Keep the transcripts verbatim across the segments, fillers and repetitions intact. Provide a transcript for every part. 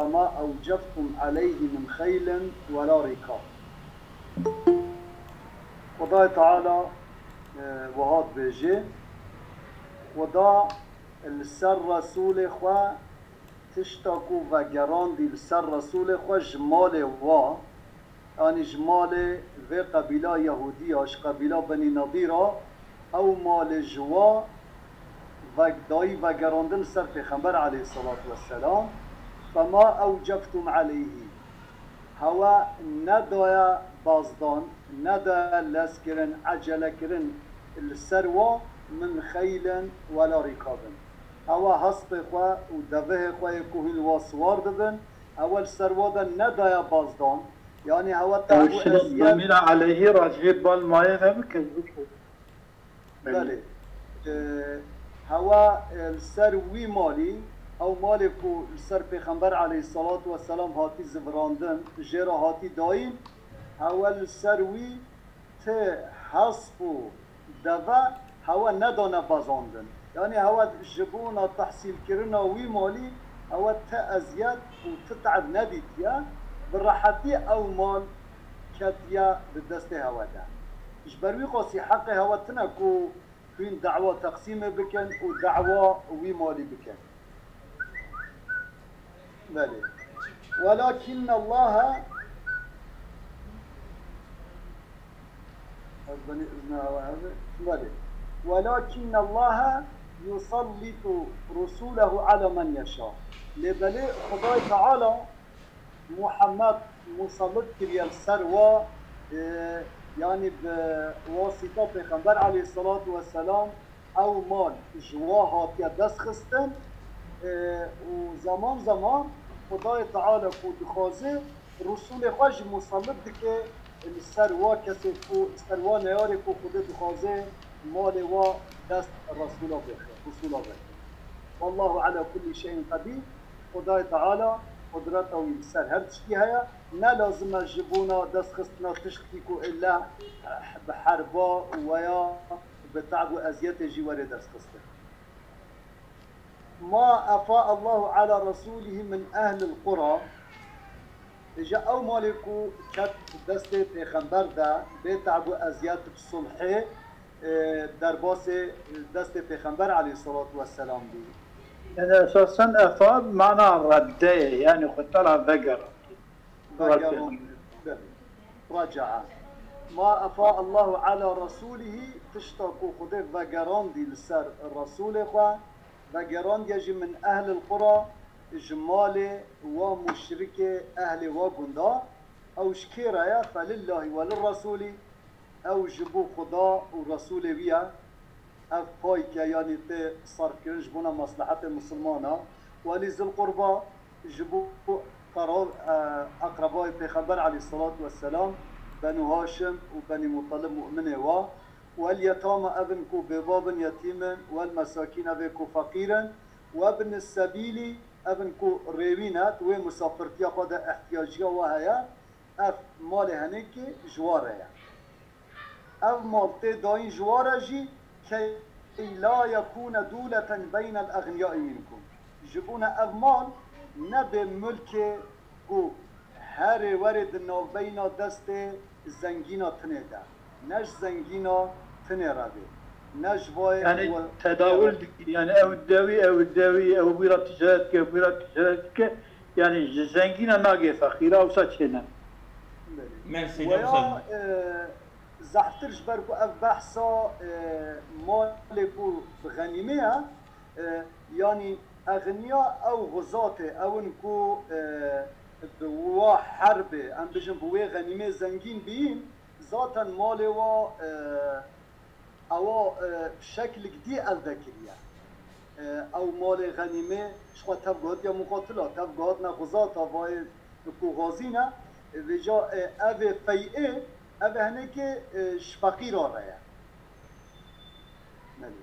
فما أوجفتم عليه من خيل ولا ركاب. Xwedayê Teala, e, wiha dibêje, Xweda li ser Resûlê xwe tişta ku vegerandî li ser Resûlê xwe ji malê wa, yanî ji malê vê qebîla Yehûdî ya, ji qebîla Benî Nedîr a, ew malê ji wa veg-, dayî vegerandin li ser Pêxember aleyhisselatu vesselam, fema ewceftum aleyhî. Hewe nedaye bazdan, nedaye lezkirin, ecelekirin li ser wa, min xeylin wela rîkabin. Hewe hespê xwe û devihê xwe yê ku hîn wa siwar dibin, hewe li ser wa de nedaye bazdan. Yanî hewe te Ew bû şina eziyet. Demîra aleyhî racihê bal mayê ve bike, bike. Belê. E, hewa, e, li ser wî malî, ew malê ku li ser Pêxember aleyhissalatu vesselam hatî zivirandin, jê re hatî dayîn, hewa li ser wî ti hesp û deve hewa nedane bazandin. Yanî hewa ji bona tehsîlkirina wî malî hewa ti eziyet û ti te'b nedîtiye, bi rehetî ew mal ketiye di destê hewa de. Ji ber wî qasî heqê hewa tine ku hûn dawa teqsîmê bikin û dawa wî malî bikin. Belê. Welakinne Allahe, ez benî izna hewa hebe. Belê. Welakinne Allahe yusallitu rusulehu ala men yeşa. Lê belê Xwedayê Teala Muhammed musallit kiriye li ser wa, e, yanî bi wasîta Pêxember aleyhissalatu vesselam ew mal ji wa hatiye dest xistin, e, û zaman zaman Xwedayê Teala ku dixwaze Resûlê xwe jî musallit dike li ser wa kesê ku, li ser wa neyarê ku Xwedê dixwaze malê wa dest Resûla bêxe, Resûla bêxe. Wallahu ala kulli şeyin qedîr. Xwedayê Teala qudreta wî li ser her tiştî heye. Ne lazim e ji bona destxistina tiştî ku ille bi herba û weya bi te'b û eziyetê jî were destxistin. Ma efa Allahu ala Resulihi min ehlil qura. Îja ew malê ku ket destê Pêxember de bê te'b û eziyet bi sulhê, e, derbasê destê Pêxember aleyhissalatu vesselam bî. Yani esasen efa mana redde ye, yani xwe te re vegerand. Vegerand. Raca'a. Ma efa Allahu ala Resulihi, tişta ku Xwedê vegerandî li ser Resulê xwe, vegerandiye jî min ehlil qura, ji malê wa muşrikê ehlê wa gunda, ew ji kê re ye? Felillahi we lirresulî, ew ji bo Xuda û Resûlê wî ye. Ev payke, yanî tê sarfkirin ji bona meslehetê misilmana. Welî zil qurba, ji bo qerab, e, eqrebayê Pêxember aleyhissalatu vesselam, Benû Haşim û Benî Mutalib mu'minê wa. Wel yetama, ev in ku bêbab in, yetîm in, wel mesakîn, ev ê ku feqîr in, webnis sebîlî, ev in ku rêwî ne, di wê musafirtiya xwe de ihtiyaciya we heye, ev malê henêkê ji wa re ye. Ev mal tê dayîn ji wa re jî, key la yekûne dûleten beynel egniyayî minkum. Ji bona ev mal nebe milkê ku herê werê di navbeyna destê zengîna tinê de, ne ji zengîna tinê re bê, ne ji vayê Yani we tedawul dikî, yani ew dewî, ew dewî, ew wî re ticaret dike, wî re ticaret dike. Yani ji zengîna nagê feqîra, wisa çêne. Belê. Merci, Weya, Newsel. e, zehftir ji ber ku ev behsa, e, malê ku bi xenîmê ye, e, yanî exniya ew xuzatê, ew in ku, e, bi wa herbê, em bijin bi wê xenîmê zengîn bîn, zaten malê wa, e, ewa, e, bi şeklik dî elde kiriye. E, ew malê xenîmê ji xwe tev gotiye muqatila, tev gohatine xuzata vayê ku xwazîne, e, vêca, e, ev ê fey'ê, ev ê henekê, e, ji feqîra re ye. Belê.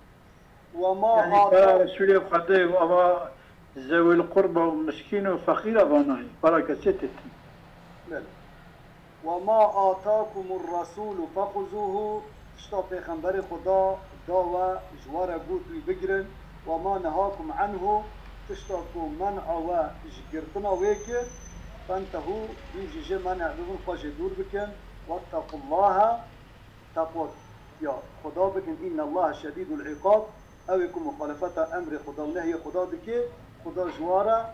Wema Yani ata- para Resulê Xwedê û ava zewil qurba û miskîn û feqîra vanayê, para kesê tê tê. Belê. Wema atakumur Resûlu fexuzuhu, tişta Pêxemberê Xuda da we, ji we re got wî bigirin, wema nehakum anhu, tişta ku men'a we ji girtina wê kir, fentehû, hûn jî jê men'a bibin, xwe jê dûr bikin. Wettequllaha, teqwa ya Xuda bikin. Înnellaha şedîdul îqab, ew ê ku muxalefeta emrê Xuda û nehyê Xuda dike, Xuda ji wan re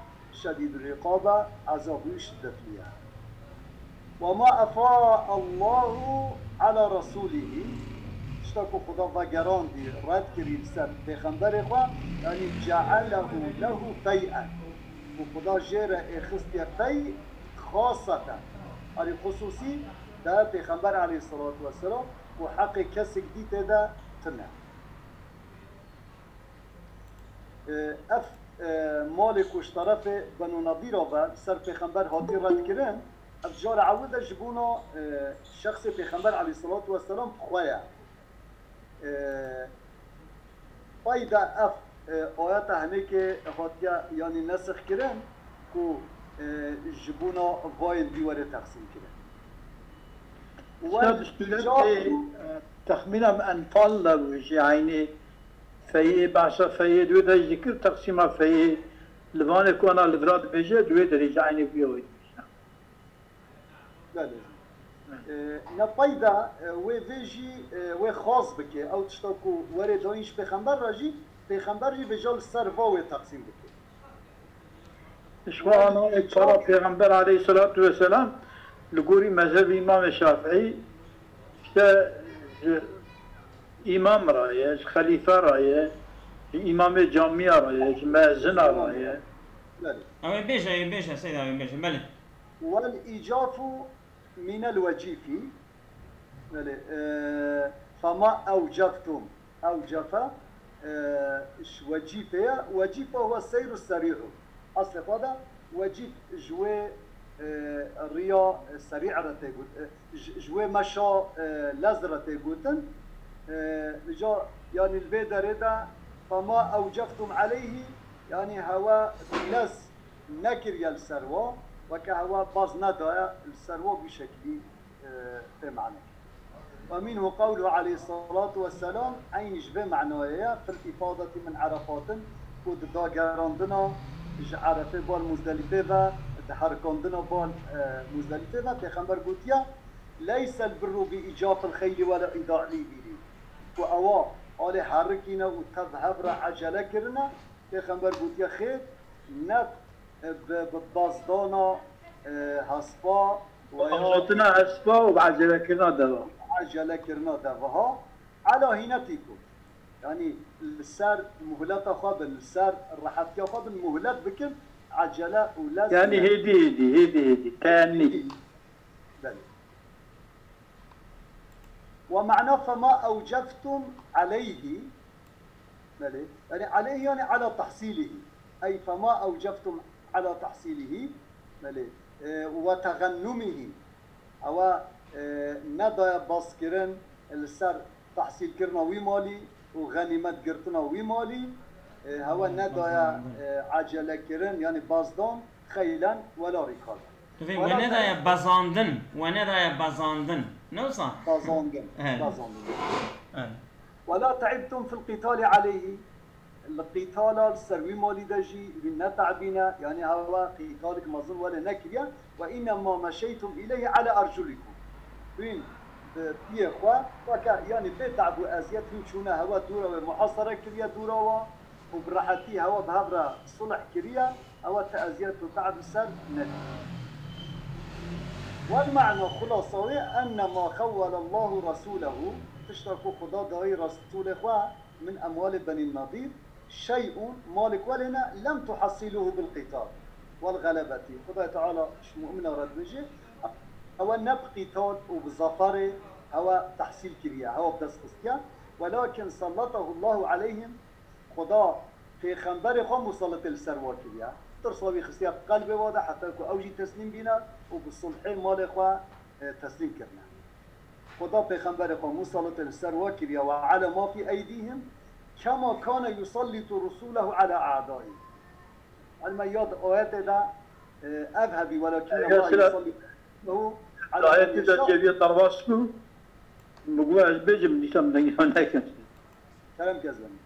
şedîdul îqab e, ezab wî şiddetlî ye. Wema efa Allahu ala Resûlihî, tişta ku Xuda vegerandî, red kirî li ser pêxemberê xwe, yanî cealehu lehu fey'en. Û Xuda jê re ê xistiye fey xaseten, yanî xusûsî, de pêxember aleyhisselatu vesselam, ku heqê kesek dî tê de tune. E, ev, e, malê ku ji terefê Benu Nedîra ve li ser pêxember hatî redkirin, ev cara ewil de ji bona, e, şexsê pêxember aleyhisselatu vesselam bi xwe ye. E, pey de ev, e, ayeta hinekê hatiye, yanî nesix kirin ku, e, ji bona vayên dî were texsîm kirin. Û Üstad, wek sûretê, ca e, texmîna min Enfal de bû jî eynî feyê, behsa feyê di wê de jî dikir, teqsîma feyê li vanê ku ana li vira dibêje, di wê derê jî eynî vî wê dibêje. Belê. E, ne pey de, e, wê vê jî, e, wê xas bike. Ew tişta ku were dayîn ji pêxember re jî, pêxember jî vêca li ser va wê teqsîm bike. Ji xwe ana ê para Pêxember aleyhisselatu vesselam li gorî mezhebê Îmamê Şafîî, işte, ji îmam re ye, ji xelîfe re ye, ji îmamê camiya re ye, ji meezina re ye. Belê. Ew ê bêje, ê bêje, Seyda, ê bêje, belê. Wel îcafu mînel wecîfî. Belê, e, fema ewceftum. Ewcefe, e, ji wecîfê ye. Wecîfe huwe seyru serî'u. Eslê xwe de wecîf ji wê, e, riya serî re tê got, e, ji, ji wê meşa, e, lez re tê gotin. E, îca, yanî li vê derê de fema ewceftum aleyhî, yanî hewe lez nekiriye li ser wa, weke hewa baz nedaye li ser wa, bi şeklî, e, pê mane. Ve minhu qewluhu aleyhissalatu vesselam, eynî ji vê manayê ye, fil îfadetî min erefatin, ku di dagerandina ji Erefê bal Muzdelîfê ve, di herikandina bal, e, Muzdelîfê ve, Pêxember gotiye, leysel birru bi îcafil xeylî wela îda'il îbîlî. Ku ewa alê herikîne û tev hev re ecele kirine, Pêxember gotiye, xêr, ne bi, bi bazdana, e, hespa ve ya Hewlatina hespa û bi ecelekirina deva. Ecelekirina deva, ha. Ela hînetîkum. Yanî li ser muhleta xwe bin, li ser rehetiya xwe bin, muhlet bikin, ecele û lez Yanî nekin. Hêdî, hêdî, hêdî, hêdî, teennî. Belê. Ve ma'na fema ewceftum aleyhî. Belê. Yanî aleyhî yanî ala tahsîlihî. Ey fema ewceftum ala tahsîlihî. Belê. E, ve tegennumihî. Ewa, e, nedaye baskirin li ser tehsîlkirina wî malî û xenîmet girtina wî malî. E, hewa nedaye, e, ecele kirin, yanî bazdan, xeylen wela rîkal. Divê Wela we nedaye te- bazandin, we nedaye bazandin. Ne wisa? Bazandin, Evet. Bazandin. Evet. Wela te'ibtum fil qîtalî aleyhî. Li qîtala li ser wî malî de jî hûn nete'bîne, yanî hewa qîtalik mezin wele nekiriye. Ve innema meşeytum ileyhi ala erculikum. Hûn bi piyê xwe, weke, yanî bê te'b û eziyet hûn çûne hewa dûra wê, muhasere kiriye dûra wa û bi rehetî hewa bi hev re sulh kiriye, hewa ti eziyet û te'b li ser nedî. Wel ma'na, xulasa wê, enne ma xewwele Allahu Resûlehu, tişta ku Xuda dayî Resûlê xwe, min emwalê Benî Nedîr, şey'un, malik welêne, lem tuhassîlûhu bil qîtal wel xelebetî. Xwedayê Teala ji mumina re dibêje, ewe ne bi qîtal û bi zaferê hewe tehsîl kiriye, hewe bi dest xistiye. Welakin sallatahu Allahu aleyhim, Xweda pêxemberê xwe musalitê li ser wa kiriye. Tirsa wî xistiye qelbê wa de, heta ku ew jî teslîm bîne û bi sulhê malê xwe, e, teslîm kirine. Xweda pêxemberê xwe musalitê li ser wa kiriye, ve ala ma fî eydîhim, kema kane yusallitu rusûlehu ala a'daî. Elma yad ayetê de, e, ev hebî, welakin Ya Allah Sila-, yusallitu rusûlehu ala ayetê de yeşâ. Ceviye derbas bû, min got ez bêjim, dîsa min dengê xwe nekin. Kerem ke ez venim.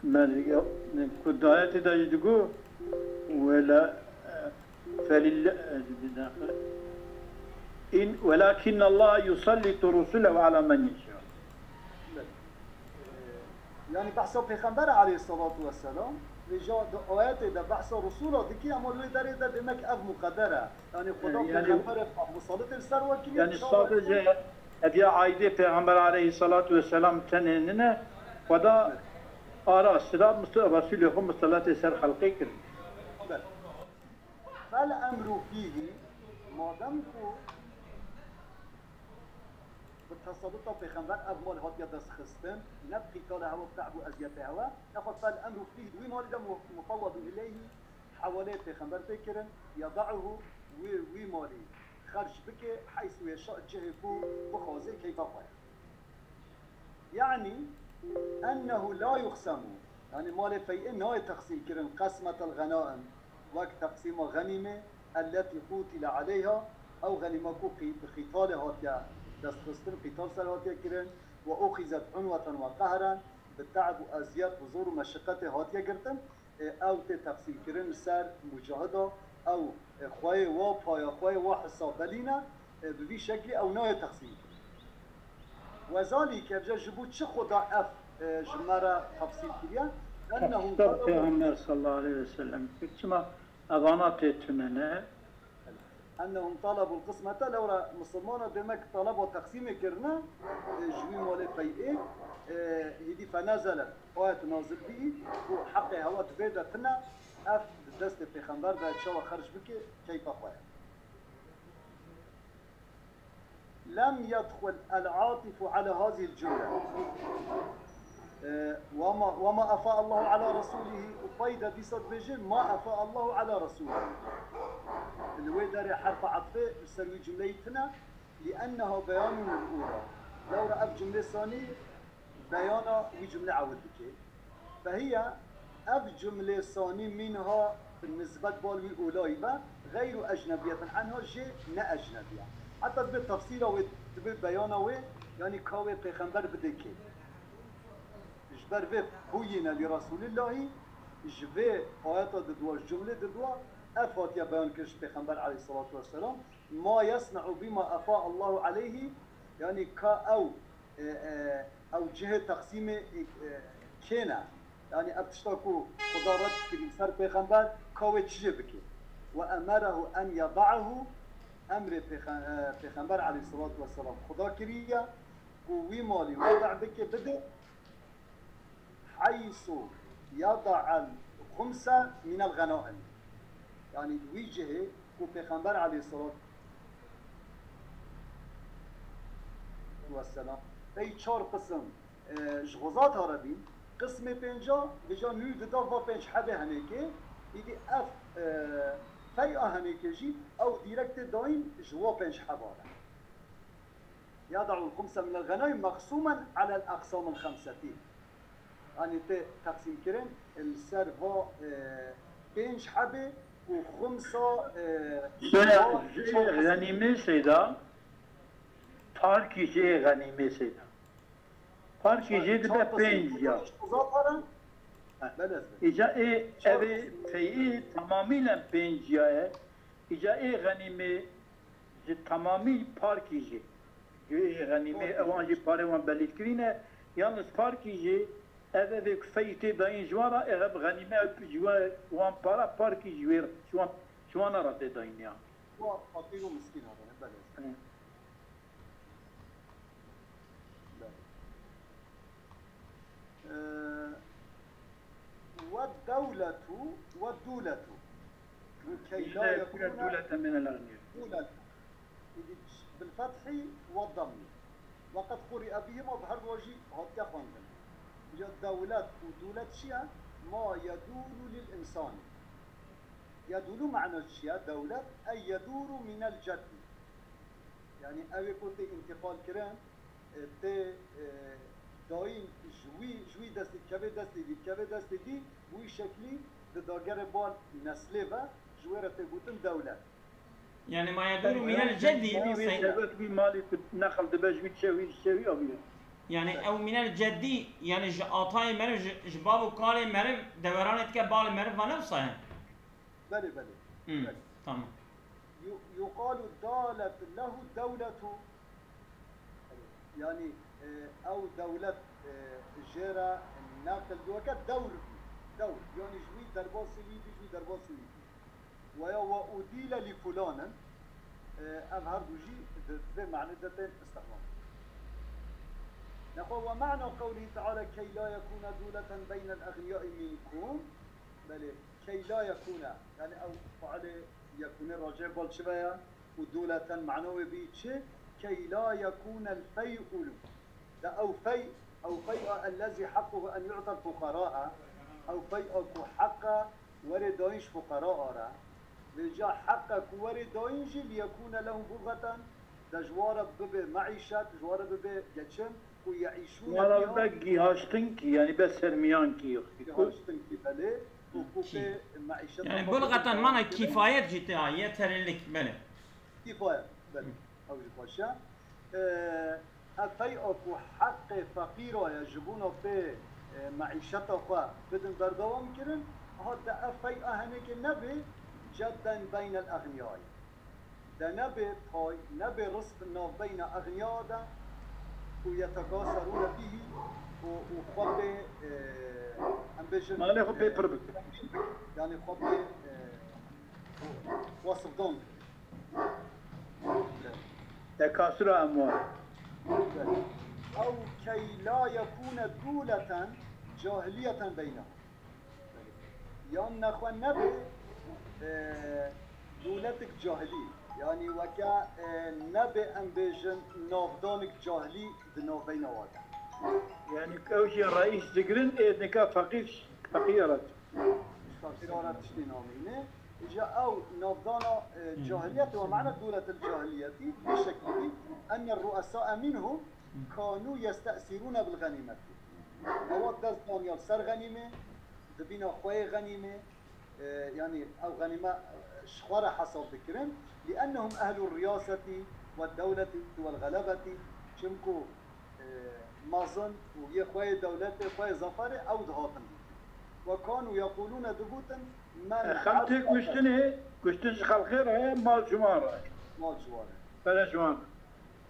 Belê, ya, ku di ayetê de jî digo, ولا فلله إن ولكن الله يسلط رسله على من يشاء. Yani behsa Pêxember aleyhissalatu vesselam, vêca di ayetê de behsa Resûla dikî, ama li wê derê de demek ev muqeder e. Yani Xuda Yani- Pêxemberê xwe musallit li ser we kiriye. Yani sadece hediye aidê Peygamber aleyhissalatu vesselam tenê nine, Xuda ara sira Resulê xwe musallatê ser xelqê kirin. Fel emru fîhî, madem ku bi tesalluta Pêxember ev mal hatiye destxistin, ne bi qîtalê hewa, bi te'b û eziyetê hewa, nexwe fel emru fîhî, di wî malî de mu-, mufawwedun ileyhî, hewaleyê Pêxember tê kirin, yeda'uhu, wî, wî malî xerc bike, heysu yeşa, cihê ku bixwaze keyfa xwe ye. Yani, ennehu la yuxsemu, yani malê fey'ê nayê teqsîm kirin, qesmetel ghenaim, wek teqsîma xenîmê, elletî qutile aleyha, ew xenîma ku qî-, bi qîtalê hatiye destxistin, qîtal ser hatiye kirin, ve uxizet unweten ve qehran, bi te'b û eziyet, bi zor û meşiqetê hatiye girtin, e, ew tê teqsîmkirin li ser mucahida, ew, e, xweyê wa paya, xweyê wa hisa belîne, e, bi vî şeklî ew nayê teqsîmkirin. Wezalîke, vêca ji bo çi Xuda ev, e, ji me re tefsîl kiriye? Ennehum Kitap Peygamber sallallahu aleyhi ve sellem. Çima evana tê tune ne? Ennehum talabul qismete, lewra misilmana demek talaba teqsîmê kirine, e, ji wî malê fey'ê, e, hîdî fenezelet, ayet nazil bî, ku heqê hewa di vê de tine, ev di destê Pêxember de çawa xerc bike, keyfa xwe ye. Lem yedxul el-atifu ala hazihil cumle. E, wema, wema afa Allahu ala Resulihi, û pey de dîsa dibêje, ma afa Allahu ala Resulihi. Li wê derê herfa atfê li ser wî cumleyî tine, li enneha beyanun lil ula. Lewra ev cumlê sanî beyana wî cumlê ewil dike. Fehiye, ev cumlê sanî mînha bi nisbet bal wî olayî be, xeyru ecnebiyeten anha, jê ne ecnebî ye. Heta dibe tefsîra wê, dibe beyana wê, yanî ka wê Pêxember bide kê. Ji ber vê buyîne li Resûlillahî, ji vê ayeta didwa, ji cumlê didwa, ev hatiye beyan kir ji Pêxember aleyhissalatu vesselam, ma yesne'u bima efa Allahu aleyhî, yanî ka ew, e, e, ew cihê teqsîmê, e, kê ne? Yanî ev tişta ku Xuda red kirî ser Pêxember, ka wê çi jê bike? Ve emerehu en yeda'ahu, emrê Pêxe-, e, Pêxember aleyhissalatu vesselam Xuda kiriye ku wî malî weda bike, bide, heysu yeda'el xumse minel ghenaim. Yanî di wî cihê ku Pêxember aleyhissalatu vesselam pey çar qisim, e, ji xuzat harebîn, qismê pênca, vêca nû dida va pênc hebê henêkê, îdî ev, e, fey a henêkê jî ew dîrekt tê dayîn ji wa pênc heba re. Yeda'ul xumse minel ghenaim meqsûmen alel aqsamil xemsetî. Yanî tê teqsîmkirin li ser va, e, pênc hebê û xumsa, e, Ji, ji xenîmê seyda, parkî jê xenîmê seyda. Parkî jê dibe pênc ya. Îca ê ev ê peyê tamamîlen pênc ya ye. Îca ê xenîmê ji tamamî parkî jî. Ji ê xenîmê ewan jî parê wan belî kirîne. Yalnız parkî jî ev evê ku feyî tê dayîn ji wan re, ev xenîme ji we, wan para parkî ji wê, ji wan, ji wan re tê dayîn ya. Wa feqîr û miskîn hadane, belê. Hı. Belê. Ee, ve dewletu ve dûletu. Key la yekûne dûlete minel egniyâ. Dûletu. Îdî bil fethî ve dammî. Ve qed quri'e bihîma, bi her du jî hatiye xwendin. Ya dewlet û dûlet çi ye? Ma yedûlu lil însani. Yedûlu mana çi ye? Dewlet, ey yedûru minel ceddî. Yanî ew ê ku tê întîqal kirin, e, tê, e, dayîn ji wî, ji wî destê dikeve destê dî, dikeve destê dî, bi wî şeklî di dagerê bal neslê ve, ji wê re tê gotin dewlet. Yani ma yedûru minel ceddî, Dewlet wî malî ku nexil dibe ji wî çewî, ji çewî aviye. Yani ew minel ceddî, yani ji atayê meriv, ji, ji bav û kalê meriv, deweranê dike balê meriv, va ne wisa ye? Belê, belê. Hmm, Belê. Tamam. Yu- Yuqalu dalet lehu dewletu. Yani, e, ew dewlet, e, jê re neqil weke dewr bî. Dewr. Yani ji wî derbasî wî bî, ji wî derbasî wî bî. Weya we udîle lî fulanin, e, ev her du jî di vê manê de tên îstihmal. Nexwe we mana qewlî teala key la yekûne dûleten beynel exniyayî minkum. Belê, key la yekûne. Yani ew fiilê yekûne racê bal çi veya? Û dûleten mana wê bî çi? Key la yekûne el fey'u. De ew fey, ew fey'a ellezî haqquhu en yu'tel fuqaraa. Ew fey'a ku heqa werê dayîn ji fuqaraa re. Vêca heqa ku werê dayîn jî liyekûne lehum budgeten, de ji wa re bibe meîşet, ji wa re bibe geçim, ku yeîşûne Wala biha. Be gihaştinkî, yani be sermiyankî. Gihaştinkî belê, û ku pê meîşeta Yani xwe bulgatan bibe mana kirin. Kifayet jî tê ha, yeterlilik, belê. Kifayet, belê. Ew jî xweş e. Ee, ev fey'a ku heqê feqîra ye ji bona pê, e, meîşeta xwe bidin berdewam kirin, ha de ev fey'a henekê nebê cedden beynel exniyayî. De nebê pay, nebê rizq navbeyna exniya de û yetekaserûne bîhî û, û xwe pê, e, em bêjin, Malê xwe pê e, pir bikin. Yani xwe pê, e, wasifdan bikin. Tekasura emwal. Ew key la yekûne dûleten cahiliyeten beynehum. Yan nexwe nebe, e, dûletik cahilî. Yani weke, e, nebe em bêjin navdanik cahilî di navbeyna wan de. Yani ew jî reîs digirin, ê nika feqîr, feqîr re. Feqîra re tiştê namîne. Îca ew navdana, e, cahiliyet ve ma'na dûletil cahiliyetî bi şeklî enne ru'esa'a minhum kanu yeste'sirûne bil ganîmetî. Ewa dest daniya ser ganîme, dibîna xwe yê ganîme, e, yani ew ganîme, e, ji xwe re hesab dikirin. Li ennehum ehlur riyaseti ve dewleti vel galebeti. Çimku e, mezin û yê xwe yê dewletê, xwe yê zaferê ew dihatin dîtin. Ve kanu yequlûne digotin, men Xelkê ezze kuştinê, kuştin ji xelkê re ye, mal ji wan re. Mal ji wan re. Pere ji wan.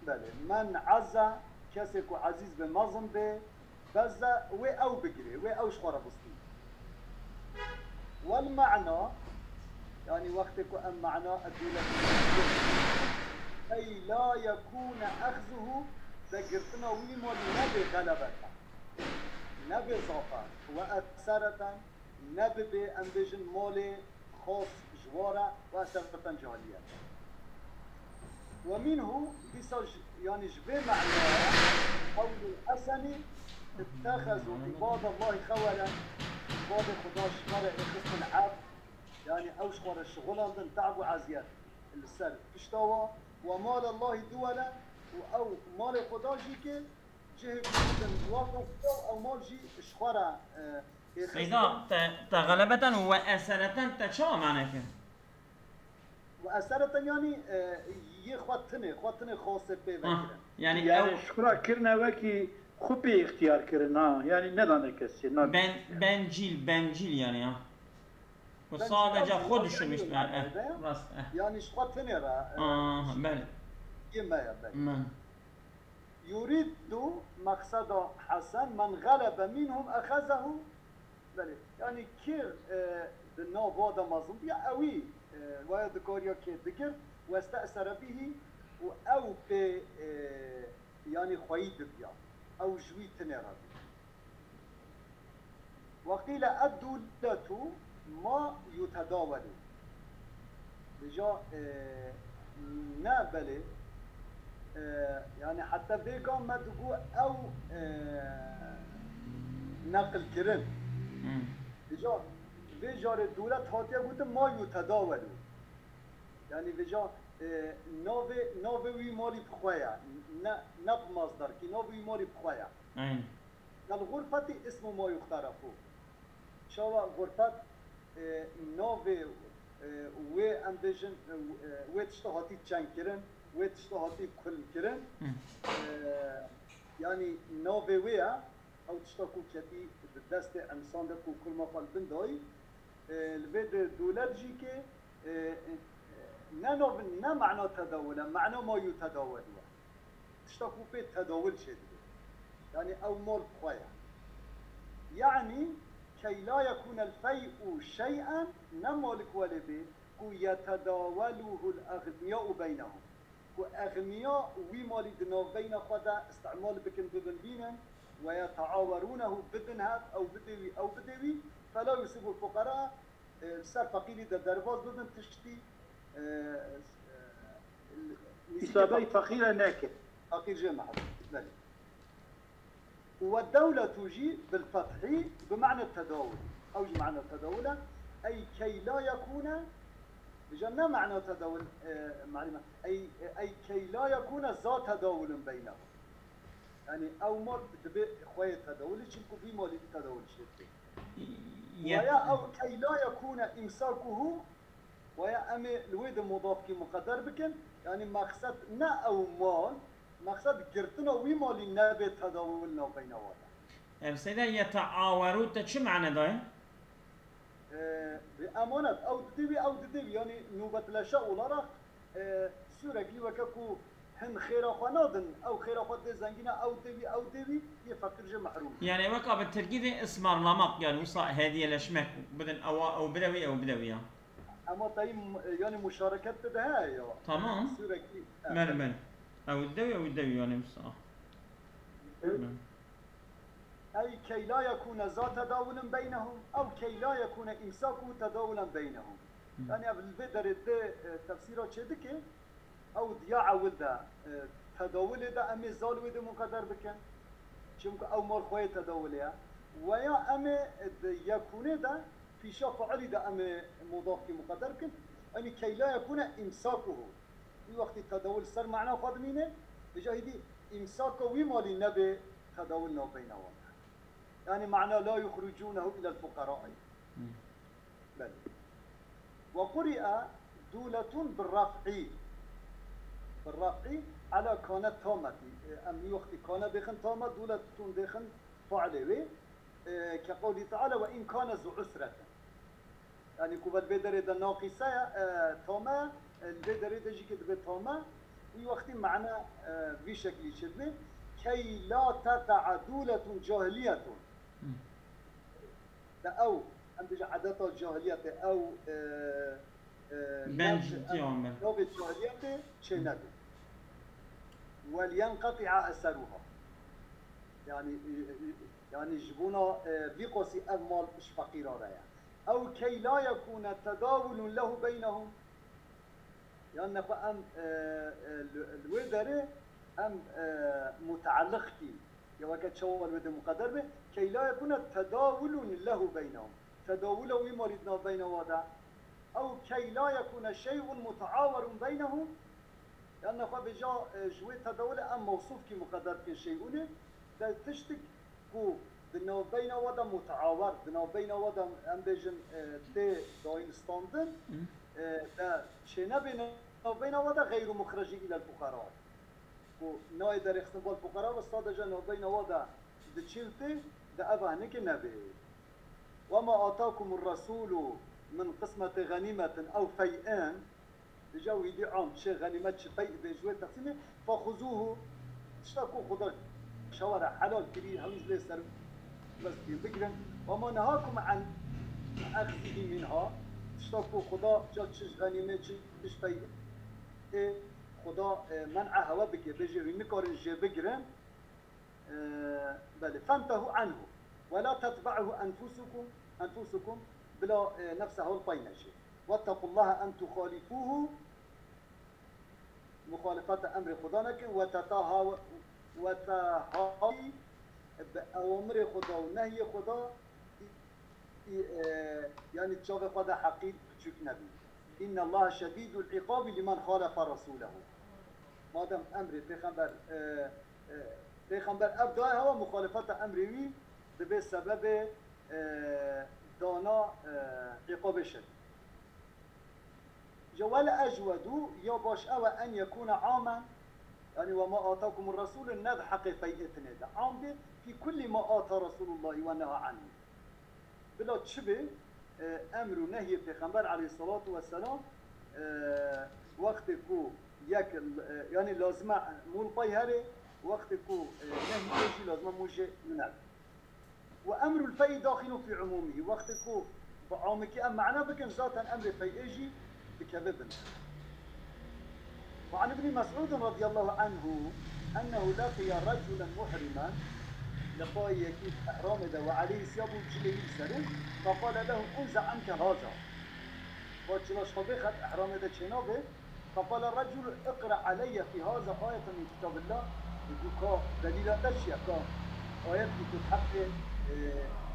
Belê. Men ezze, kesê ku ezîz be, mezin be, bezze, wê ew bigirê, wê ew ji xwe re bistî. Wel ma'na, yani wextê ku em ma'na edûle ey la yekûne exzuhu, de girtina wî malî nebê xelebeten, nebê zafer, we esereten, nebibê, em bêjin, malê xas ji wa re, we esereten cahiliyet. Ve minhu, dîsa ji, yani ji vê ma'naya, qewlul Hesenî, ittexezu ibadallahî xewelen, ibadê Xuda ji xwe re êxistin eb, yani ew ji xwe re şixulandin, te'b û eziyet li ser pişta wa, ve malallahî duwele, û ew malê Xuda jî ke cihê ku didin wexta Xuda û ew mal jî ji xwe re, e, êxistin. Seyda, te, te xelebeten û we esereten te çawa mane kir? Û esereten yani, e, yê xwe tinê, xwe tinê xasê pê Ah, vekirin. yani Yani ew ji xwe re kirine wekî xwe pê îxtiyar kirin ha. Yani nedane kesê. Na ben, bencil, bencil yani ya. Bu Ben sadece cevap xwe vermiyorum düşünmüş. yani Eh, evde. eh, rast, eh. Yani ji xwe tinê re, e, Aha, belê. yê me ye belê. Men. Yuriddu meqseda Hesen, men galebe minhum exezehu. Belê. Yani kê, e, di nav wa de mezin biya, ewî, e, waya dikariya kê digir, weste'sere bihî û ew pê, e, yani xweyî dibiya. Ew ji wî tinê re bî. Wextî le eddûletu ma yutedawelû. Dija, e, ne belê, e, yani heta vê gam me digo ew, e, neqil kirin. Hmm. Dija vê carê dûlet hatiye gotin ma yutedawelû. Yani vêca, e, navê, navê wî malî bi xwe ye. Ne, ne bi masdarkî, navê wî malî bi xwe ye. Aynen. Kel xurfetî ismu ma yuxterafu. Çawa xurfet, e, navê, e, wê em bêjin, e, wê tişta hatî çengkirin, wê tişta hatî kulmkirin. Hı. E, yani navê wê ye, ew tişta ku ketî di destê însan de ku kulma xwe li bin dayî, e, li vê de dûlet jî ke, e, e, ne nav-, ne mana tedawul e, mana ma yutedawelu e. Tişta ku pê tedawul çêdibe. Yani ew mal bi xwe ye. Yani key la yekunel fey'u şey'en, ne malik welê bê ku yetedaweluhul egniya'u beynehum. Ku exniya wî malî di navbeyna xwe de îstimal bikin, bibin bînin, we yeteawerûnehu, bidin hev, ew bidê wî, ew bidê wî, fela yusîbul fuqera, e, li ser feqîrî de derbas bibin tiştî, e, e, îsabey feqîre neke. Feqîr jê mehrûm. Belê. Ve dewletu jî bil fethî bi ma'ne tedawul. Ew jî ma'na tedawul e. Ey key la yekûne, vêca ne ma'na tedawul, e, malîme. Ey, ey key la yekûne za tedawulun beynehum. Yani ew mal dibe xweyê tedawulê, çimku vî malî tedawul çêdibe. Ye- Ve ya ew key la yekûne imsakuhu, Waya em ê li wê de mudafkî muqeder bikin, yanî mexsed ne ew mal, mexsed girtina wî malî nebê tedawul navbeyna wa de. Ev seyde yeteawerû te çi mane daye? Ee, bi emanet, ew didê wî, ew didê wî, yanî nûbetleşe olarak, e, sürekli weke ku hin xêra xwe nadin, ew xêra xwe dê zengîne, ew dê wî, ew dê wî, yê feqîr jê mehrûm. Yani weka bi tirkî de ısmarlamak, yani wisa hediyeleşmek, bidin ewa, ew bide wî, ew bide wî ya. Ama tayî mu-, yani muşareket de heye ya. Tamam. Sürekli. Mel, mel. Ew dew, ew dew yani mesela. Ey key la yekûne za tedawulun beynehum, ew key la yekûne îmsakuhu tedawulen beynehum. Hı. Yani ev li vê derê de, e, tefsîra çê dike, ew diya ewil de, e, tedawulê de em ê zal wê de muqeder bikin. Çimku ew mal xweyê tedawulê ye. Weya em ê di yekûnê de pîşa fiilî de em ê mudafkî muqeder bikin. Yanî key la yekûne îmsakuhu. Wî wextî tedawul ser mana xwe dimîne, vêca hîdî îmsaka wî malî nebê tedawul navbeyna wan. Yani mana la yuxricûnehu ilel fuqerai. Hı. Belê. Ve quri'e dûletun bi raf'i. Bi raf'i ala kane tameti. E, em wî wextî kane bêxin tame, dûletun bêxin failê wê. E, ke qewlî teala ve in kane zu usreten. Yani ku ve li vê derê de naqîse ye, e, tame, e, li vê derê de jî ke dibe tame, wî wextî mana, e, vî şeklî çêdibe. Key la teqa'a dûletun cahiliyetun. Hı. De ew, em bêje edeta cahiliyetê, ew, e, e, Benc nav-, tiya me. Navê cahiliyetê çê nebe. Wel yenqeti'a eseruha. Yani, e, e, yani ji bona, e, vî qasî ev mal ji feqîra re ye. Ew key la yekûne tedawulun lehu beynehum. Yan nexwe em, e, e, li, li wê derê em, e, mutealliq kî. Ya weke çawa li wê de muqeder be, key la yekûne tedawulun lehu beynehum. Tedawula wî malî di navbeyna wa de. Ew key la yekûne şey'un muteawerun beynehum. Yan nexwe bêja, e, ji wê tedawulê em mewsûfkî muqeder bikin şey'unê. De tiştik ku di navbeyna wa de muteawer, di navbeyna wa de em bêjin, e, tê dayîn standin, Hı. e, de çênebê navbeyna wa de xeyru muxrejî îlel fuqera. Ku nayê derêxistin bal fuqera ve sadece navbeyna wa de di çîl tê, de eva hinekê nebê. Ve ma atakumur resûlu min qismeti xenîmetin ew fey'in, Dija wî dî am çi xenîmet çi pey bê ji wê teqsîmê, fexuzûhu, tişta ku Xuda şewara helal kirî, hewî ji lê serbest bîn bigirin. Ve ma nehakum an exzîhî minha, tişta ku Xuda ca çi ji xenîmê çi ji pey ê Xuda, e, men'a hewe bike, bêje wî nikarin jê bigirin. E, belê. Fentehu anhu. Ve la tetbe'hu enfusukum, enfusukum, bila, e, nefsa hewl pay neşê. Vettequllaha en tuhalifûhu, muxalifeta emrê Xuda nekin, ve tetaha-, ve tehawi bi ewamirê Xuda û nehyê Xuda, e, yanî çavê xwe de heqîr biçûk nebî. Înne Allaha şedîdul îqabî limen xalefe resûlehu. Madem emrê pêxember, e, e, pêxember ev daye hewa, muxalefeta emrê wî dibe sebebê, e, dana, e, îqabê şedîd. Ji wel ecwedû, ya baş ew e, en yekûne amen, yanî ve ma atakumur resûlû ne di heqê fey'ê tinê de. Am bê fî kullî ma ata Resûlullahî ve neha anhu. Bila çi bê, e, emr û nehyê Pêxember aleyhissalatu vesselam, e, wextê ku yek, e, yanî lazime mûl pey herê, wextê ku, e, nehyê jî lazime mûl jê nebe. Ve emrul feyî daxilun fî umûmihî. Wextê ku bi amikî em mane bikin, zaten emrê feyê jî dikeve bin. Ve an Ibnî Mes'ûdin radiyallahu anhu ennehu leqiye reculen muhrimen, li payê yekî ihramê de, ve aleyhî siyabû, cilê wî li ser in, feqale lehu unze anke haza. Ve çila ji xwe vê xet ihramê de çênabe, فقال الرجل اقرأ علي في هذا آية من كتاب الله. Got ka delîla te çi ye, ka ayet ku heqê, e,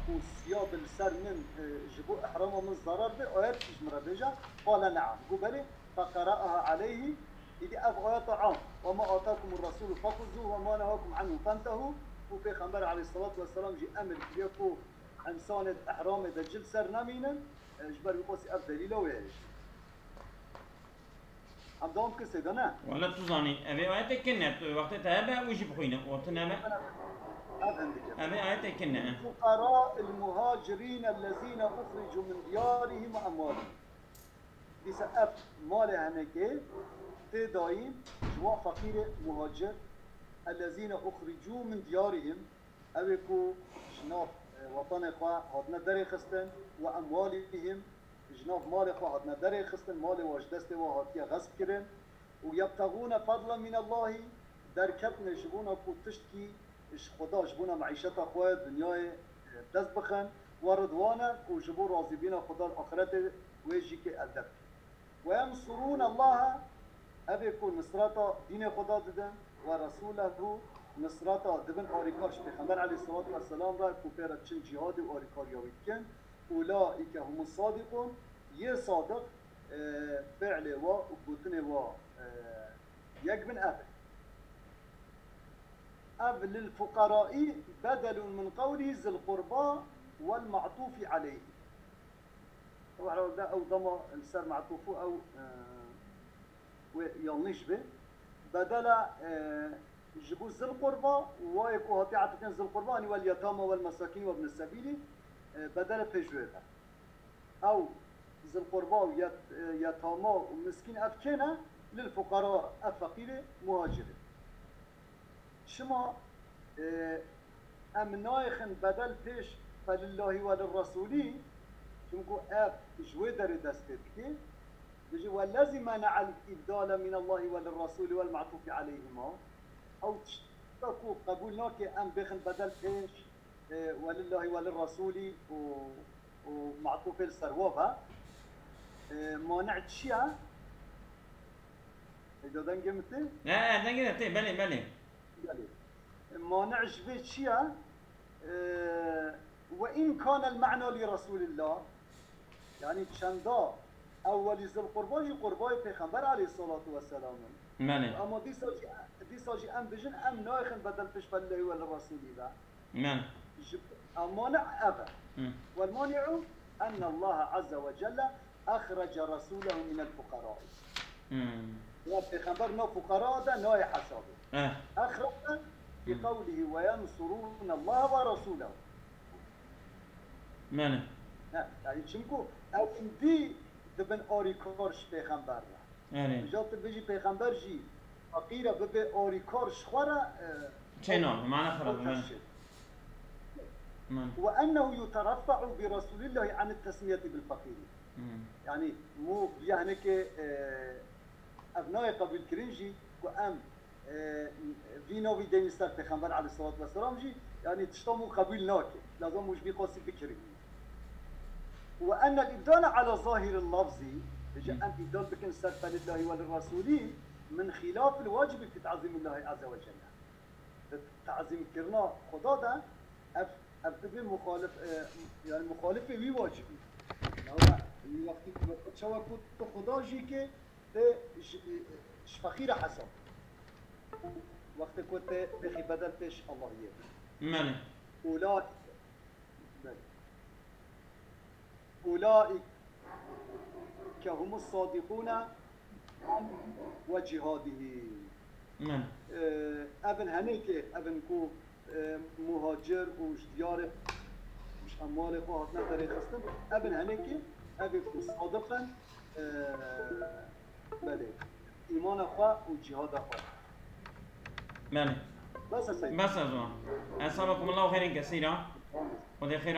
ku siya bi li ser min, e, ji bo ihrama min zarar be, ayet jî ji min re bêje. قال نعم. Got belê. فقرأها عليه. Îdî ev ayeta am: وما آتاكم الرسول فخذوه وما نهاكم عنه فانتهوا. Ku Pêxember aleyhissalatu vesselam jî emir kiriye ku însanê di ihramê de cil ser nemînin, e, ji ber wî qasî ev delîla wê heye jî. Em dewam bikin seyda, ne? Wele tu zanî, ev ê ayetê kin ne, tu wextê te hebe, wî jî bixwîne, û tu nebe? Ev hindik e. Ev ê ayetê kin ne, he. للفقراء المهاجرين الذين أخرجوا من ديارهم وأموالهم. Dîsa ev malê henekê tê dayîn ji wan feqîrê muhacir, الذين أخرجوا من ديارهم, ew ê ku ji nav, e, wetanê xwe hatine derê xistin, وأموالهم, ji nav malê xwe hatine derê xistin, malê wa ji destê wa hatiye xesp kirin. ويبتغون فضلا من الله, derketine ji bona ku tiştkî ji Xuda, ji bona meîşeta xwe, dinyayê, e, dest bixin, ورضوانا, û ji bo razîbîna Xuda li axretê wê jî kê elde bikin. وينصرون الله, ev ê ku nisreta dînê Xuda didin, ورسوله, nisreta dibin alîkar ji Pêxember aleyhissalatu vesselam re, ku pê re çin cîhadê û alîkariya wî dikin. أولئك هم الصادقون, yê sadiq, e, fiilê wa û gotinê wa, e, yek bin ev e. Ev للفقراء بدل من قوله ذي القربى والمعطوف عليه. Ew herhalde ew dema li ser me'tûf û ew, e, wê yanlış be. Bedela, e, ji bo zil qurba, wayê ku hatiye etfkirin zil qurba, anî vel yetama vel mesakîn ve ibn sebîlî, e, bedele pêş wê be. Ew zil qurba û yet-, e, yetama û miskîn ev kê ne? Lil fuqara, ev feqîrê muhacirê. Çima, e, em nayêxin bedel pêş felillahi ve lirresûlî? Çimku ev ji wê derê dest pê dike. Dibêje, "Wellezî mene'el îbdale minallahi ve lirresûlî vel me'tûfî aleyhima." Ew tişta ku qebûl nake em bêxin bedel pêş, e, welillahi ve lirresûlî û, û me'tûfê li ser wa be. E, mane çi ye? Êca dengê min tê? Ne, dengê te tê, belê, belê. Belê. E, mane ji vê çi ye? E, "Ve in kanel me'na li Resûlillah." Yanî çenda ew welî zil qurba jî qurbayê Pêxember aleyhissalatu vesselam in. Belê. Ama dîsa jî, dîsa jî em dijin, em nayêxin bedel pêş felillahi ve lirresûlî ve. Belê. Ji, a mane ev e. Hı. Vel mani'u enne Allahe azze ve celle ehrece resûlehu minel fuqarai. Hı. Ya Pêxember na fuqara de nayê hesabê. Eh. Ehrece bi Hı. qewlihi ve yensurûne Allahe ve resûlehu. Belê. He, yani çimku ew hindî dibin arîkar ji Pêxember re. Erê. Îca tu bijî Pêxember jî feqîr e, bibe arîkar ji xwe re, e, Çê nan, mane xirab, ew mane. Ters çê. Mane. Ve ennehu yutereffe'u bi Resûlillahî anit tesmiyetî bil feqîrî. Hmm. Yani mû viya hinekê, e, ev nayê qebûlkirin jî ku em, e, vî navî deynî ser Pêxember aleyhissalatu vesselam jî, yani tişta mû qebûl nake. Lazim mû ji vî qasî bikirin. Ve ennel îbdale ala zahiril lafzî, ji Hı. em îbdal bikin ser felillahi ve lirresûlî min xilafil wacibi fi ta'zîmillahi azze ve celle. Di ta'zîmkirina Xuda de ev, ev dibe muxalif, e, yani muxalifê wî wacibî. Lewra wî wextî ku çawa ku tu Xuda jî ke te ji, ji feqîre hesab. Wextê ku te bêxî bedel pêş Allahiyê. Mene. Ula Belê. Ulaîke humus sadîqûne ve cihadihî. Min. Ee, evin henêkê, evin ku, e, muhacir û ji diyarê Em malê xwe hatine derêxistin. Ev in hinekî, ev ê ku sadiq in, e, belê, îmana xwe û cîhada xwe. Belê. Bes e Seyîd. Bes e o zaman. Eshabakum Allahu xeyrên kesîra. Xwedê xêr